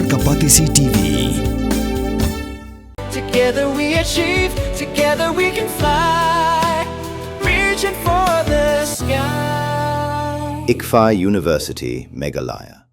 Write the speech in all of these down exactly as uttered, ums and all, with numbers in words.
Ka Batesi T V. Together we achieve, together we can fly, reaching for the sky. ICFAI University, Meghalaya.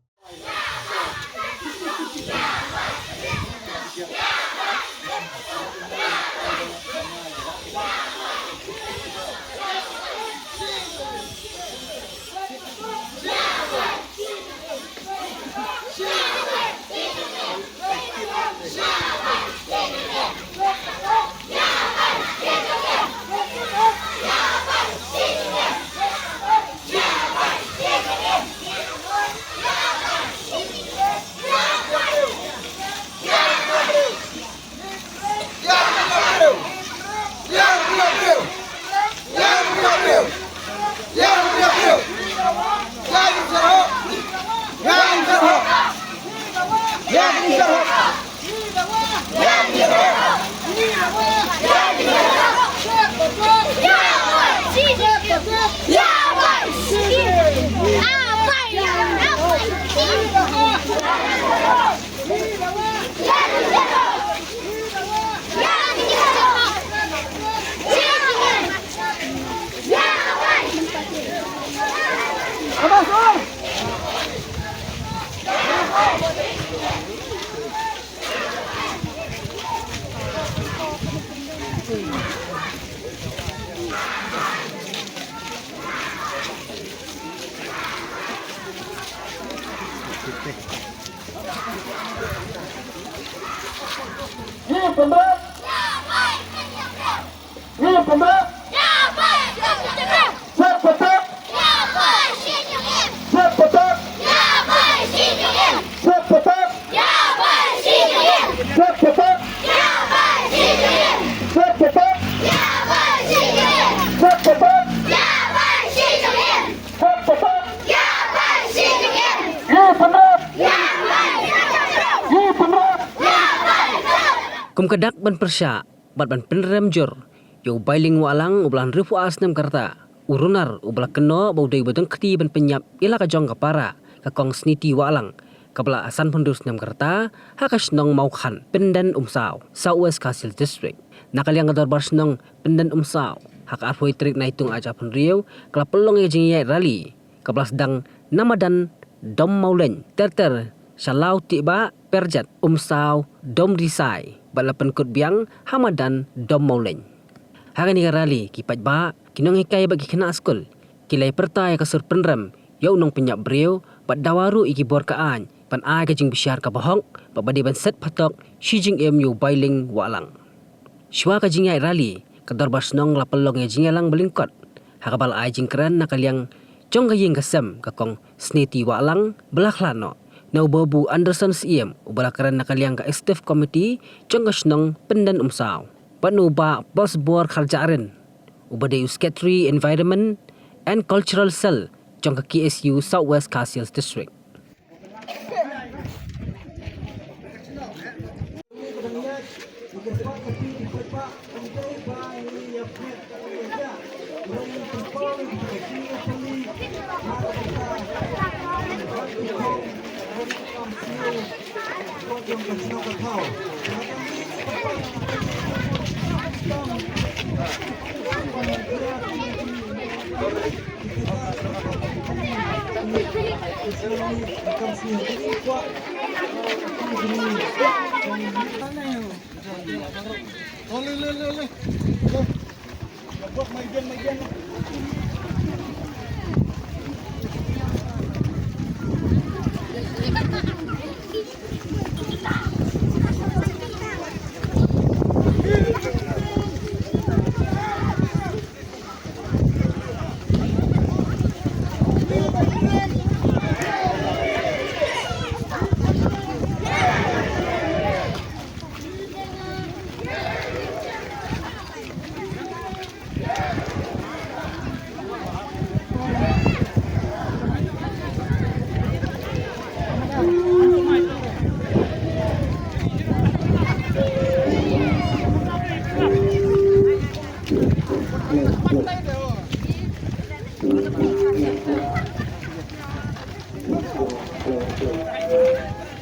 Kum ka dak ban pyrshah bad ban pynrem jur ïa u Bailing Wahlang uba la hynriewphew ar snem ka rta, u runar uba la kynnoh ba u dei uba don kti ban pynïap ïa la ka jong ka para, ka Kong Sniti Wahlang, kaba la san phew snem ka rta, ha ka shnong Mawkhan, Pynden Umsaw, South West Khasi Hills District. Na ka liang ka Dorbar Shnong Pynden Umsaw, ha ka arphew tarik Naitung arhajar arphew hynriew, ka la pynlong ïa ka jingïaid rally, kaba la sdang na madan Dom Mawleiñ ter ter sha Lawtiehbah, Pyrjat, Umsaw, Domrisai, bad la pynkut biang ha madan Dom Mawleiñ. Ha kane ka rally, ki paidbah, ki nonghikai bad ki khynnah skul ki la ïa pyrta ïa ka sur pynrem ïa u nongpynïap briew bad dawa ruh ïa ki bor ka aiñ ban ai ka jingbishar kaba hok bad ba dei ban set phatok shi jingim ïa u Bailing Wahlang. Shuwa ka jingïaid rally, ka Dorbar Shnong la pynlong ïa ka jingïalang ba lyngkot, ha kaba la ai jingkren na ka liang jong ka ïing ka sem, ka Kong Sniti Wahlang, ba la khlad noh, na u Babu Anderson Syiem, uba la kren na ka liang ka Executive Committee jong ka shnong Pynden Umsaw, bad na u Bah Bosbor Kharjahrin, uba dei u Secretary Environment and Cultural Cell jong ka K S U South West Khasi Hills District.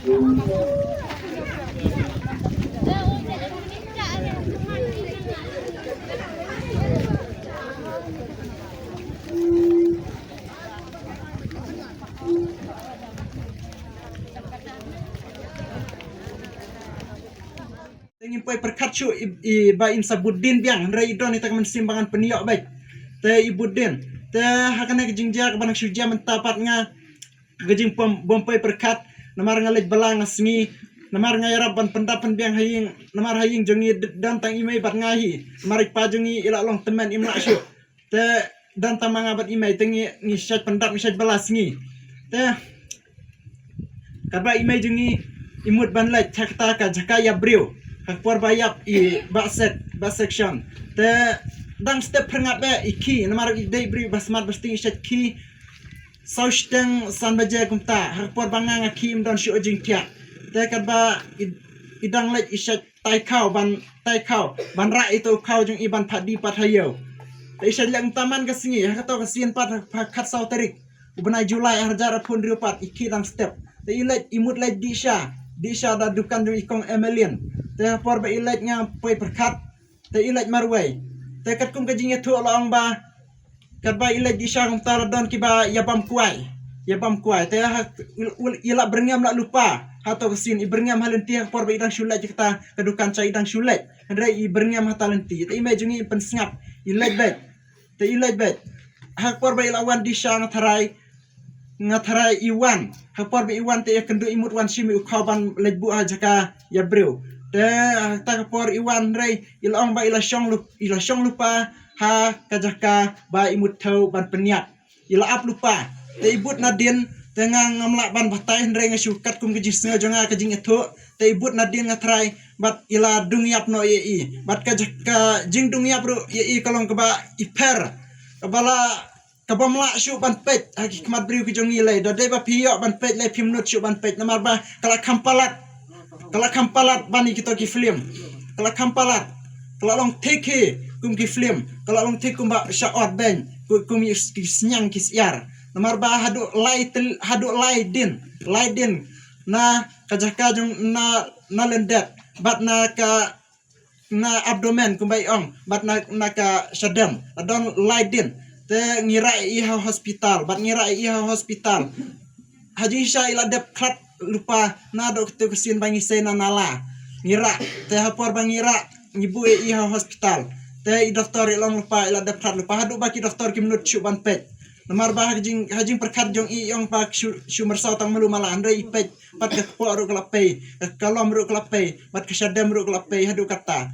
Te ngim poi pyrkhat shuh i, i ba in sa bud dien biang, hynrei i don ita ka mynsiem ba ngan pynïoh beit. Te i bud dien. Te ha kane ka jingjia kaba nang shu jia mynta pat nga, ka jingpom bom poi pyrkhat, namar nga leit bylla nga sngi, namar nga ïarap ban pyndap pynbiang ha ïing, namar ha ïing jong ngi d-, don tang i mei bad nga hi, namar i pa jong ngi i la long tymmen im lah shuh. Te don tang ma nga bad i mei te ngi, ngi shait pyndap ngi shait bylla sngi. Te katba i mei jong ngi i mut ban leit ha kata ka jaka ïap briew. Ha ka por ba ïap i bah sek, bah section. Te dang step phyrngap eh i khie, namar i dei briew ba smat ba sting i shait khie. Saw shiteng san baje kumta, ha ka por ba nga nga khie im don shuh jingthiah. Te katba i, i dang leit i shait tai khaw ban, tai khaw ban rah ito u khaw jong i ban phah die pat ha ïew. Te i shait leh kumta man ka sngi, ha kato ka sien pat ha, ha khatsaw tarik u bnai July arhajar arphew hynriew pat i khie dang step. Te i leit i mut leit dih sha, dih sha da dukan jong i kong Emelin. Te ha por ba i leit nga poi pyrkhat, te i leit marwei. Te katkum ka jingïathuh la ong ba katba i leit dih sha kumta la don kiba ïa bam kwai, ïa bam kwai. Te ha, i, i, i la byrngem la lypa. Hato ka sien i byrngem ha lynti ha ka por ba i dang shu leit kata ka dukan sha i dang shu leit. Hynrei i byrngem ha ta lynti. Te i mei jong ngi i pynsngap, i leit beit. Te i leit beit. Ha ka por ba i la wan dih sha nga tharai, nga tharai i wan. Ha ka por ba i wan te ïakynduh i mut wan shim ïa u khaw ban leit buh ha jaka ïap briew. Te ha kata ka por i wan hynrei i la ong ba i la shong lyp-, i la shong lypa ha ka jaka ba i mut thew ban pynïap. I la ap lypa. Te i bud nadien, te nga ngam lah ban batai hynrei nga shu katkum ka jingsngew jong nga ka jingïathuh. Te i bud nadien nga tharai bad i la dung ïap noh ïa i. Bad ka jaka jingdung ïap ruh ïa i ka long kaba i pher. Kaba la Kaba ym lah shuh ban peit ha ki khmat briew ki jong ngi lei. Da dei ba phi ïoh ban peit lei phim nud shuh ban peit namar ba ka la kham palat. Ka la kham palat ban ïa kito ki film. Ka la kham palat. Ka la long thik hi kum ki film. Ka la long thik kumba sha ot beiñ. Ku-, kum ki s-, ki sniang ki syiar. Namar ba haduh lai tel-, haduh lai dien. Lai dien na ka jaka jong na, na lyndet. Bad na ka na abdomen kumba i ong, bad na, na ka shadem. La don lai dien. Te ngi rah ïa i ha hospital, bad ngi rah ïa i ha hospital. Ha jingshisha i la dep khlad lypa naduh katu ka sien ba ngi sei na nala. Ngi rah, te ha por ba ngi rah, ngi buh ïa i ha hospital. Te i doktor i la ong lypa, i la dep khlad lypa. Haduh ba ki doktor kim nud shuh ban peit. Namar ba ha jing, ha jingpyrkhat jong i i ong ba shu, shu myrsaw tang malu mala, hynrei i peit pat ka kpoh ruh ka la pei, ka kalom ruh ka la pei, bad ka shadem ruh ka la pei, haduh katta.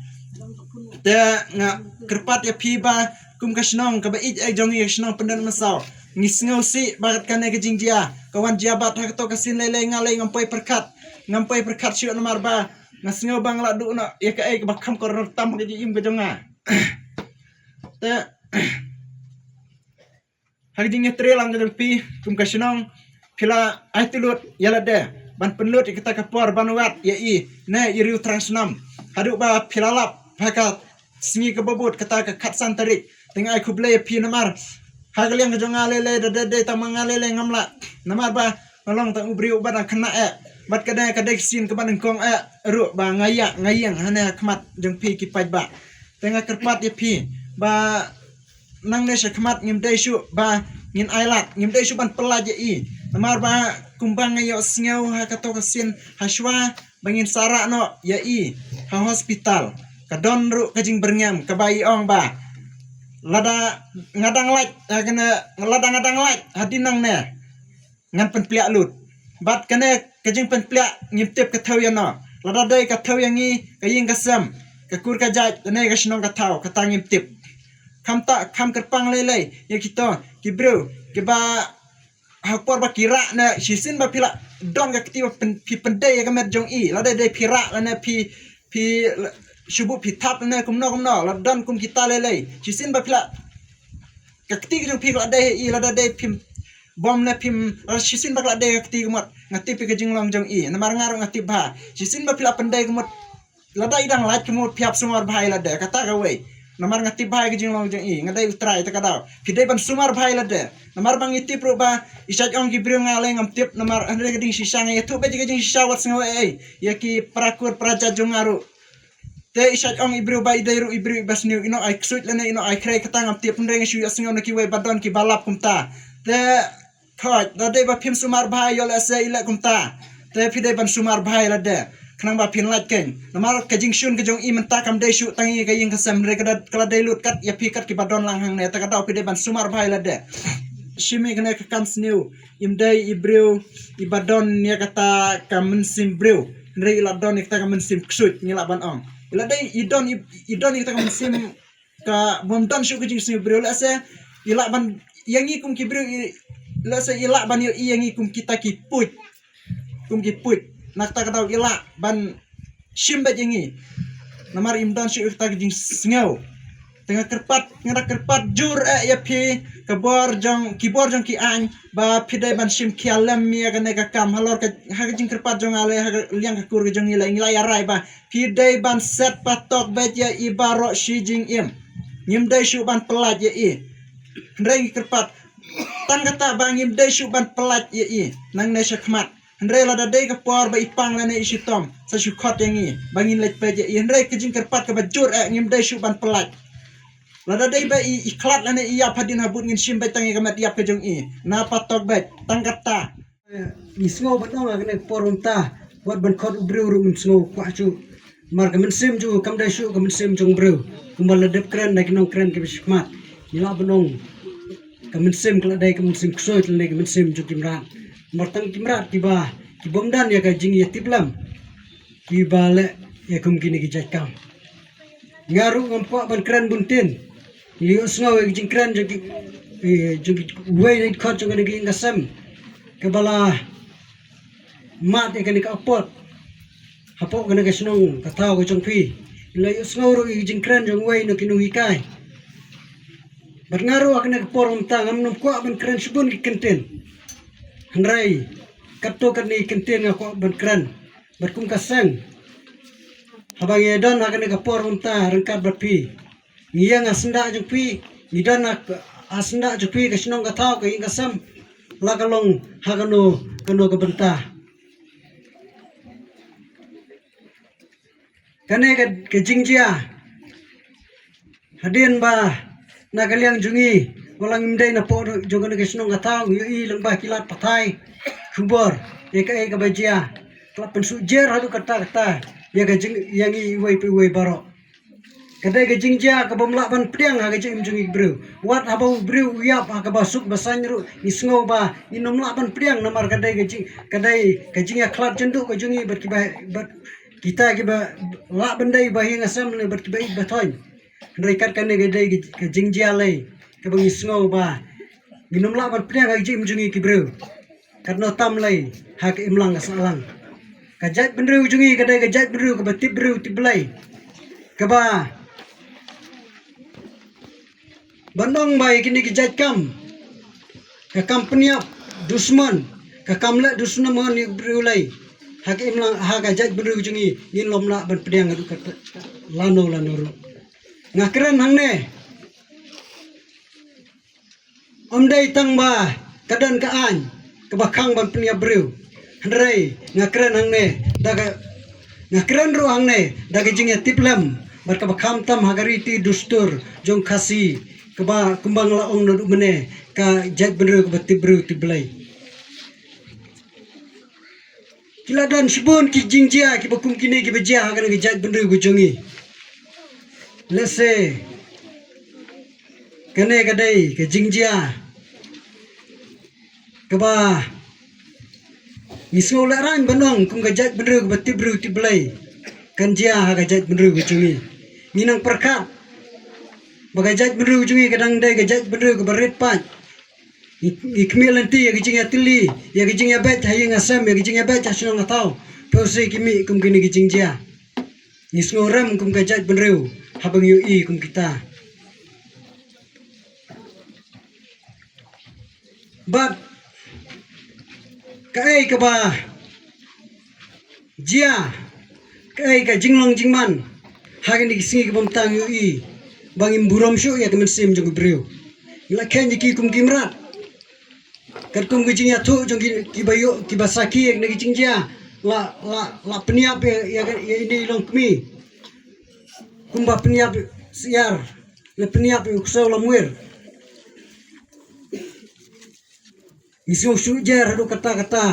Te nga kyrpad ïa phi ba kum ka shnong kaba ïeit eh jong ngi, ka shnong Pyndenmynsaw, ngi sngewsih ba kat kane ka jingjia ka wan jia bad ha kato ka sien lei lei nga lei ngam poi pyrkhat, ngam poi pyrkhat shuh namar ba nga sngew ba nga la duh noh ïa kaei kaba kham kordor tam ha ka jingim ka jong nga. Te ha ka jingïatreilang ka jong phi kum ka shnong, phi la ai tylli lut ïa lade ban pynlut ïa kata ka por ban wad ïa i ne i riew thrang snam. Haduh ba phi la lap ha ka sngi kaba bud, kata ka khatsan tarik. Te nga ai khublei ïa phi namar ha ka liang ka jong nga lei lei, da dei dei tang ma nga lei lei ngam lah. Namar ba nga long tang u briew uba dang khynnah eh. Bad ka dei, ka dei ka sien kaba nyngkong eh ruh ba nga ïa, nga ïeng hangne ha khmat jong phi ki paidbah. Te nga kyrpad ïa phi ba nangne sha khmat ngim dei shuh ba ngin ailad, ngim dei shuh ban pyllait ïa i. Namar ba kumba nga ïohsngew ha kato ka sien, ha shuwa ba ngin sa rah noh ïa i ha hospital, ka don ruh ka jingbyrngem kaba i ong ba lada nga dang lait, eh, kane, lada nga dang lait hadien nangne, ngan pynpliah lut. Bad kane ka jingpynpliah ngim tip ka thew ïano. Lada dei ka thew ïa ngi, ka ïing ka sem, ka kur ka jait, lane ka shnong ka thaw, kata ngim tip. Kham ta, kham kyrpang lei lei ïa kito ki briew kiba ha por ba ki rah ne, shisien ba phi la don ka kti ba pyn-, phi pyndei ïa ka met jong i. Lada dei phi rah lane phi, phi la, shu buh phi thap lane kumno kumno, la don kum kita lei lei. Shisien ba phi la, ka kti ka jong phi ka la dei ha i, lada dei phim bom ne phim, lada shisien ba ka la dei ka kti ka mut, nga tip ïa ka jinglong jong i. Namar nga ruh nga tip bha. Shisien ba phi la pyndei ka mut, lada i dang lait ka mut phi hap sngor bha ïa lade, kata kawei. Namar nga tip bha ïa ka jinglong jong i, nga dei u trai, te ka daw phi dei ban sumar bha ïa lade. Namar ba ngi tip ruh ba i shait ong ki briew, nga lei ngam tip, namar hynrei ka jingshisha nga ïathuh beit ïa ka jingshisha, wat sngew ei ei ïa ki para kur para jait jong nga ruh. Te i shait ong i briew ba i dei ruh i briew iba sniew, i noh ai ksuid lane i noh ai khrei, kata ngam tip, hynrei nga shu ïohsngew na kiwei ba don kiba lap kumta. Te Thoh, lada dei ba phim sumar bha ïa, lehse i leh kumta, te phi dei ban sumar bha ïa lade, khnang ba phin lait keiñ. Namar ka jingshun ka jong i mynta kam dei shuh tang ïa ka ïing ka sem, hynrei ka da, ka la dei lut kat ïa phi kat kiba don lang hangne, te ka daw phi dei ban sumar bha ïa lade. Shim ïa kane ka kam sniew, im dei i briew iba don ïa kata ka mynsiem briew, hynrei i la don ïa kata ka mynsiem ksuid, ngi lah ban ong. I la dei i don i, i don ïa kata ka mynsiem ka bym don shuh ka jingsniew briew, lehse i lah ban ïa ngi kum ki briew, i, lehse i lah ban ïohi ïa ngi kum kita ki puit, kum ki puit. Na kata ka daw i lah ban shim beit ïa ngi. Namar im don shuh kita ki jingsngew. Te nga kyrpad, nga da kyrpad jur eh ïa phi, ka bor jong, ki bor jong ki aiñ, ba phi dei ban shim khia lem ïa kane ka kam halor ka, ha ka jingkyrpad jong nga lei, ha ka liang ka kur ka jong ngi lei, ngi la ïa rai ba phi dei ban set patok beit ïa i baroh shi jingim. Ngim dei shuh ban pyllait ïa i. Hynrei ngi kyrpad tang kata ba ngim dei shuh ban pyllait ïa i nangne sha khmat. Hynrei lada dei ka por ba i pang lane i shitom, sa shu khot ïa ngi ba ngin leit peit ïa i. Hynrei ka jingkyrpad kaba jur eh, ngim dei shuh ban pyllait. Lada dei ba i, i khlad lane i ïap hadien habud, ngin shim beit tang ïa ka met ïap ka jong i. Na patok beit tang kata. Ngi sngew ban ong ha kane ka por mynta, wat ban khot u briew ruh ngim sngew kwah shuh. Namar ka mynsiem jong u kam dei shuh ka mynsiem jong u briew. Kumba la dep kren da ki nongkren kiba shakhmat, ngi lah ban ong ka mynsiem ka la dei ka mynsiem ksuid, la dei ka mynsiem jong ki mrad. Namar tang ki mrad kiba, ki bym don ïa ka jingïatiplem, kiba leh ïa kum kine ki jait kam. Nga ruh ngam kwah ban kren bun ktien. Ngi ïohsngew ïa ki jingkren jong ki, eh, jong ki, uwei na ki dkhot jong kane ka ïing ka sem, kaba la mad ïa kane ka apot hapoh kane ka shnong ka thaw ka jong phi. Ngi la ïohsngew ruh ïa ki jingkren jong uwei na ki nonghikai. Bad nga ruh ha kane ka por mynta ngam nym kwah ban kren shibun ki ktien. Hynrei katto katne ki ktien nga kwah ban kren. Bad kum ka seng, haba ngi don ha kane ka por mynta ryngkat bad phi, ngi ïeng ha syndah jong phi, ngi don ha, ha syndah jong phi, ka shnong ka thaw, ka ïing ka sem, la ka long ha kano kano ka bynta. Kane ka, ka jingjia, hadien ba na ka liang jong ngi, wat la ngim dei napoh jong kane ka shnong ka thaw, ngi ïohi lyngba ki lad pathai khubor ïa kaei kaba jia. Ka la pynsuh jer haduh katta katta ïa ka jing, ïa ngi iwei pa iwei baroh. Ka dei ka jingjia kabym lah ban pdiang ha ka jingim jong ngi ki briew. Wat haba u briew u ïap ha kaba suk ba saiñ ruh, ngi sngew ba ngin nym lah ban pdiang, namar ka dei ka jing, ka dei ka jingïakhlad jynduh ka jong ngi bad kiba, bad kita kiba lah ban dei ba ïing ha sem lane bad kiba ïeit ba thoiñ. Hynrei kat kane ka dei ka, ka jingjia lei kaba ngi sngew ba ngin nym lah ban pdiang ha ka jingim jong ngi ki briew. Katno tam lei ha ka imlang ka sahlang. Ka jaitbynriew jong ngi ka dei ka jaitbynriew kaba tip briew tip Blei. Kaba ban ong ba ïa kine ki jait kam, ka kam pynïap dusmon, ka kam leh dusmon ïa u briew lei. Ha ka imlang, ha ka jaitbynriew jong ngi, ngin nym lah ban pdiang haduh katta, lano lano ruh. Nga kren hangne, ym dei tang ba ka don ka aiñ kaba khang ban pynïap briew. Hynrei nga kren hangne da ka, nga kren ruh hangne da ka jingïatiplem bad kaba kham tam ha ka riti dustur jong Khasi, kaba kumba nga la ong naduh mynne, ka jaitbynriew kaba tip briew tip Blei. Ki la don shibun ki jingjia kiba kum kine kiba jia ha kane ka jaitbynriew ka jong ngi. Lehse kane ka dei ka jingjia kaba ngi sngew lehraiñ ban ong kum ka jaitbynriew kaba tip briew tip Blei kan jia ha ka jaitbynriew ka jong ngi. Ngi nang pyrkhat ba ka jaitbynriew ka jong ngi ka dang dei ka jaitbynriew kaba rit paid. Ngi, ngi khmih lynti ïa ka jingïatylli, ïa ka jingïabeit ha ïing ha sem, ïa ka jingïabeit ha shnong ha thaw. Phi ïohsngew ki mih kum kine ki jingjia. Ngi sngew rem kum ka jaitbynriew haba ngi ïohi kum kita. Bad kaei kaba jia, kaei ka jinglong jingman ha kine ki sngi kaba mynta ngi ïohi. ba ngim burom shuh ïa ka mynsiem jong u briew. Ngi la kheiñ ïa ki kum ki mrad. Katkum ki jingïathuh jong ki, ki ba ïoh, ki ba sakhi ïa kane ka jingjia, la, la, la pynïap ïa, ïa, ïa ine i longkmie. Kumba pynïap syiar, la pynïap ïa u ksew lamwir. Ngi sngew shu jer haduh katta katta,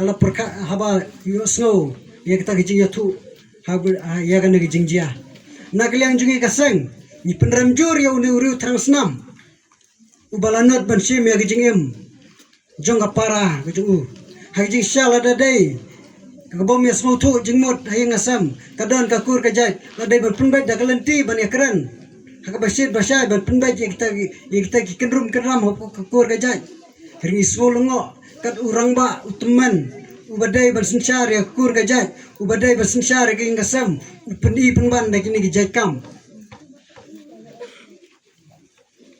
la pyrkhat haba ïohsngew ïa kata ka jingïathuh, haba, ha, ïa kane ka jingjia. Na ka liang jong ngi ka seng, ngi pynrem jur ïa une u riew thrang snam, uba la nud ban shim ïa ka jingim jong ka para ka jong u. Ha ka jingshisha lada dei ka bym ïasngewthuh jingmut ha ïing ha sem, ka don ka kur ka jait, la dei ban pynbeit da ka lynti ban ïakren ha kaba shit ba shai ban pynbeit ïa kita, ïa kita ki kynrum kynram ha ka kur ka jait. Hynrei ngi sngew lyngngoh kat u rangbah u tymmen uba dei ban synshar ïa ka kur ka jait, uba dei ban synshar ïa ka ïing ka sem, u pyni pynban da kine ki jait kam.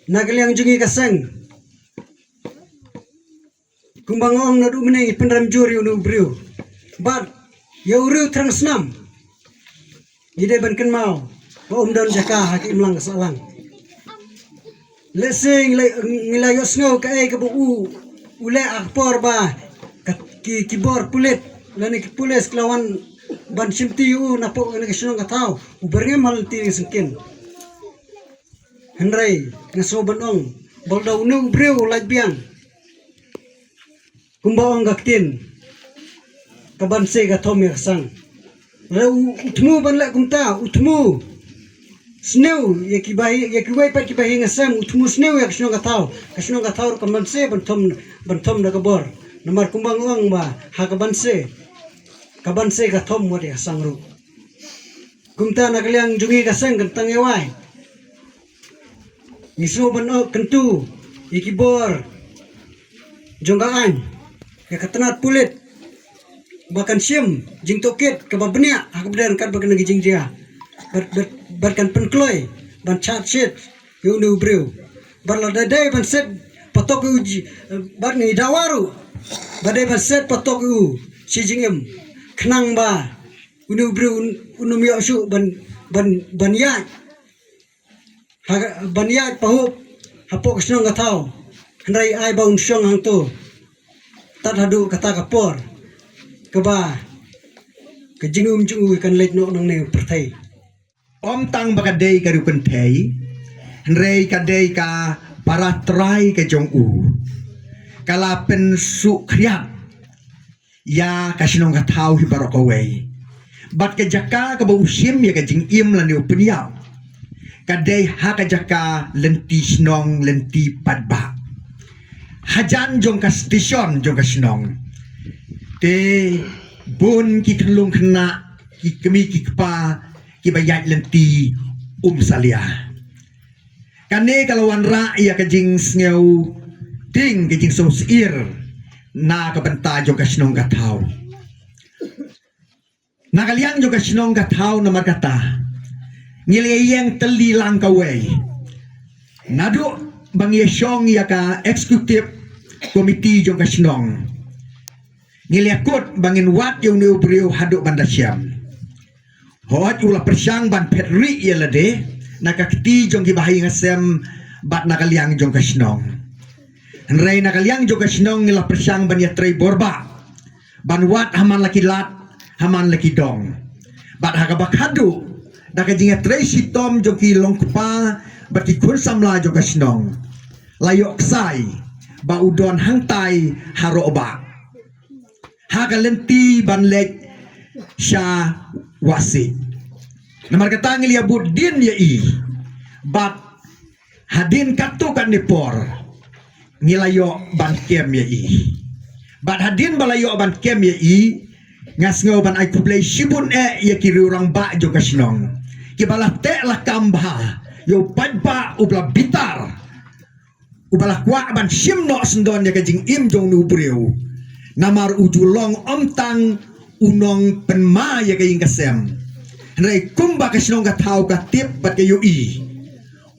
Na ka liang jong ngi ka seng, kumba nga ong naduh mynne, ngi pynrem jur ïa une u briew. Bad ïa u riew thrang snam, ngi dei ban kynmaw ba um don jaka ha ka imlang ka sahlang. Lehse ngi la, ngi la ïohsngew kaei kaba u, u leh ha ka por ba ka, ki, ki bor pulit lane ki pulis ki la wan ban shimti ïa u napoh kane ka shnong ka thaw, u byrngem ha lynti ka syngkien. Hynrei nga sngew ban ong ba lada une u briew u lait biang, kumba ong ka ktien, ka banse ka thom ïa ka sang. Lada u, u thmu ban leh kumta, u thmu sniew ïa ki ba hi, ïa kiwei pat ki ba hi ïing ha sem, u thmu sniew ïa ka shnong ka thaw, ka shnong ka thaw ruh ka banse ban thom, ban thom da ka bor. Namar kumba nga ong ba ha ka banse, ka banse ka thom wat ïa ka sang ruh. Kumta na ka liang jong ngi ka seng, kan tang ïa wai, ngi sngew ban ong kyntu ïa ki bor jong ka aiñ, ïa ka tnat pulit, ba kan shim jingtohkit kaba bniah ha kaba don katba kane ka jingjia. Bad, bad, bad kan pynkloi ban charge sheet ïa une u briew. Bad lada dei ban set patok ïa u ji-, bad ngi dawa ruh ba dei ban set patok ïa u shi jingim, khnang ba une u briew un, un ym ïoh shuh ban, ban, ban ïaid ha, ban ïaid pahuh hapoh ka shnong ka thaw. Hynrei ai ba un shong hangto tad haduh kata ka por kaba ka jingim jong u kan leit noh nangne pyrthei. Ym tang ba ka dei ka riew kynthei, hynrei ka dei ka para trai ka jong u, ka la pynsuh khriat ïa ka shnong ka thaw hi baroh kawei. Bad ka jaka kaba u shim ïa ka jingim lane u pynïap, ka dei ha ka jaka lynti shnong, lynti paidbah, hajan jong ka station jong ka shnong. Te bun ki khyllung khynnah, ki kmie ki kpa kiba ïaid lynti Umsalia. Kane ka la wanrah ïa ka jingsngew tieng, ka jingsngewsyier na ka bynta jong ka shnong ka thaw. Na ka liang jong ka shnong ka thaw, namar kata ngi la ïeng tylli lang kawei. Naduh ba ngi ïa shong ïa ka executive committee jong ka shnong, ngi la ïa kut ba ngin wad ïa une u briew haduh ban da shem. Hooid, u la pyrshang ban phet rieh ïa lade na ka kti jong ki ba ha ïing ha sem bad na ka liang jong ka shnong. Hynrei na ka liang jong ka shnong ngi la pyrshang ban ïatrei bor bah, ban wad ha man la ki lad, ha man la ki dong. Bad ha kaba khadduh, da ka jingïatrei shitom jong ki longkpa bad ki khun samla jong ka shnong, la ïoh ksai ba u don hangtai ha Rohbah, ha ka lynti ban leit sha Wahsih. Namar kata ngi la ïa bud dien ïa i, bad hadien katto katne por ngi la ïoh ban kem ïa i. Bad hadien ba la ïoh ban kem ïa i, nga sngew ban ai khublei shibun eh ïa ki riew rangbah jong ka shnong, kiba la teh la kam bha ïa u paidbah uba la bitar, uba la kwah ban shim noh syndon ïa ka jingim jong une u briew. Namar u ju long ym tang u nongpynma ïa ka ïing ka sem, hynrei kumba ka shnong ka thaw ka tip bad ka ïohi,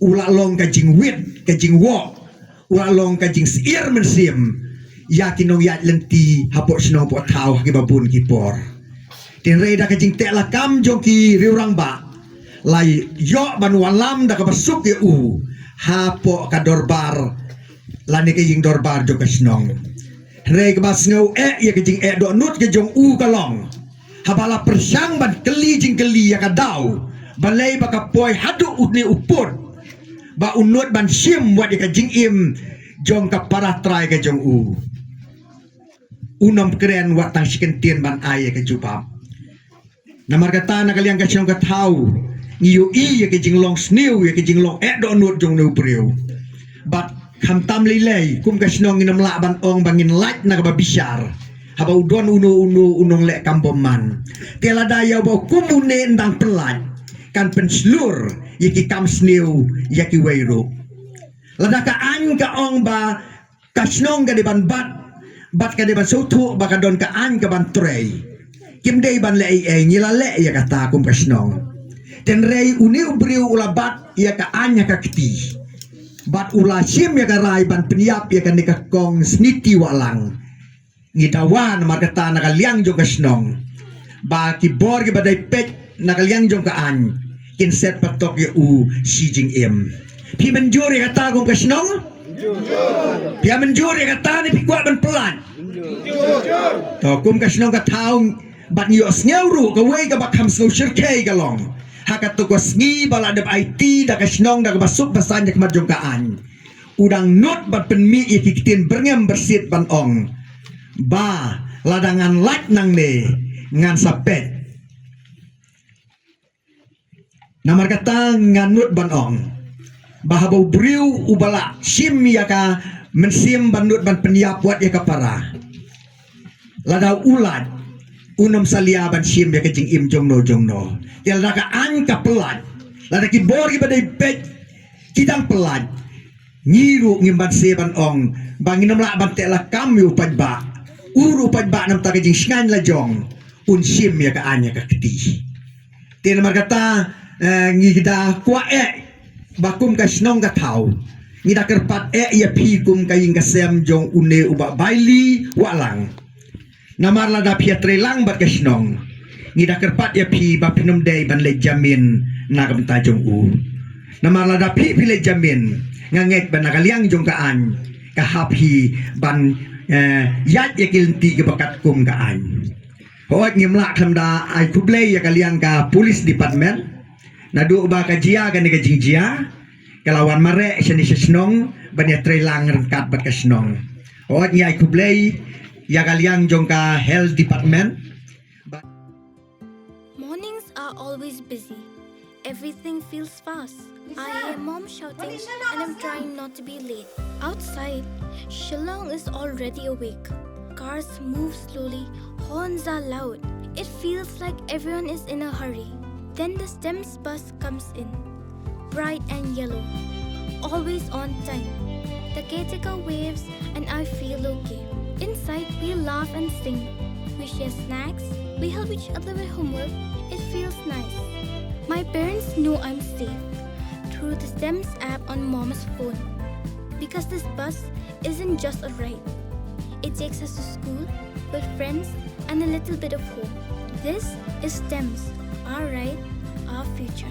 u la long ka jingwit, ka jingwoh, u la long ka jingsyier mynsiem ïa ki nongïaid lynti hapoh shnong hapoh thaw ha kiba bun ki por. Hynrei da ka jingteh la kam jong ki riew rangbah, la ïoh ban wallam da kaba suk ïa u hapoh ka dorbar lane ka ïing dorbar jong ka shnong. Hynrei kaba sngew eh ïa ka jingeh dohnud ka jong u ka long, haba la pyrshang ban kylli jingkylli ïa ka daw, balei ba ka poi haduh une u pud ba u nud ban shim wat ïa ka jingim jong ka para trai ka jong u. U nym kren wat tang shi kyntien ban ai ïa ka jubab. Namar kata na ka liang ka shnong ka thaw, ngi ïohi ïa ka jinglong sniew, ïa ka jinglong eh dohnud jong une u briew. Bad khamtam lei lei kum ka shnong ngin ym lah ban ong ba ngin lait na kaba bishar haba u don uno uno u nongleh kam bymman. Te lada ïa uba kum une yn dang pynlait, kan pynshlur ïa ki kam sniew ïa kiwei ruh. Lada ka aiñ ka ong ba ka shnong ka dei ban bat, bad ka dei ban sngewthuh ba ka don ka aiñ ka ban trei, kim dei ban leh ei ei, ngi la leh ïa kata kum ka shnong. Hynrei une u briew u la bat ïa ka aiñ ha ka kti bad u la shim ïa ka rai ban pynïap ïa kane ka kong Sniti Wahlang. Ngi dawa namar kata na ka liang jong ka shnong ba ki bor kiba dei peit na ka liang jong ka aiñ kin set patok ïa u shi jingim. Phi mynjur ïa kata kum ka shnong? Phi mynjur ïa kata ne phi kwah ban pynlait? To kum ka shnong ka thaw bad ngi ïohsngew ruh kawei kaba kham sngew shyrkhei ka long, ha kato ka sngi ba la dep aiti da ka shnong da kaba suk ba saiñ ha khmat jong ka aiñ, u dang nud ban pynmih ïa ki ktien byrngem byrsit ban ong ba lada ngan lait nangne ngan sa peit. Namar kata nga nud ban ong ba haba u briew uba la shim ïa ka mynsiem ban nud ban pynïap wat ïa ka para, lada u lait un ym salia ban shim ïa ka jingim jongno jongno. Te lada ka aiñ ka pynlait, lada ki bor kiba dei peit ki dang pynlait, ngi ruh ngim banse ban ong ba ngin ym lah ban teh lakam ïa u paidbah. U ruh u paidbah na bynta ka jingshngaiñ la jong un shim ïa ka aiñ ha ka kti. Te namar kata, eh, ngi da kwah eh ba kum ka shnong ka thaw ngi da kyrpad eh ïa phi kum ka ïing ka sem jong une u Bah Baili Wahlang. Namar lada phi ïatreilang bad ka shnong, ngi da kyrpad ïa phi ba phin ym dei ban leit jamin na ka bynta jong u. Namar lada phi phi leit jamin, nga ngeit ba na ka liang jong ka aiñ ka hap hi ban, eh, ïaid ïa ki lynti kiba katkum ka aiñ. Hooid, ngim lah khlem da ai khublei ïa ka liang ka police department. Naduh ba ka jia kane ka jingjia, ka la wan mareh shane sha shnong ban ïatreilang ryngkat bad ka shnong. Hooid, ngi ai khublei ïa ka liang jong ka health department. Mornings are always busy. Everything feels fast. I hear mom shouting and I'm trying not to be late. Outside, Shillong is already awake. Cars move slowly, horns are loud. It feels like everyone is in a hurry. Then the STEMS bus comes in. Bright and yellow. Always on time. The caretaker waves and I feel okay. Inside, we laugh and sing. We share snacks. We help each other with homework. It feels nice. My parents know I'm safe through the STEMS app on mom's phone. Because this bus isn't just a ride, it takes us to school, with friends, and a little bit of hope. This is STEMS, our ride, our future.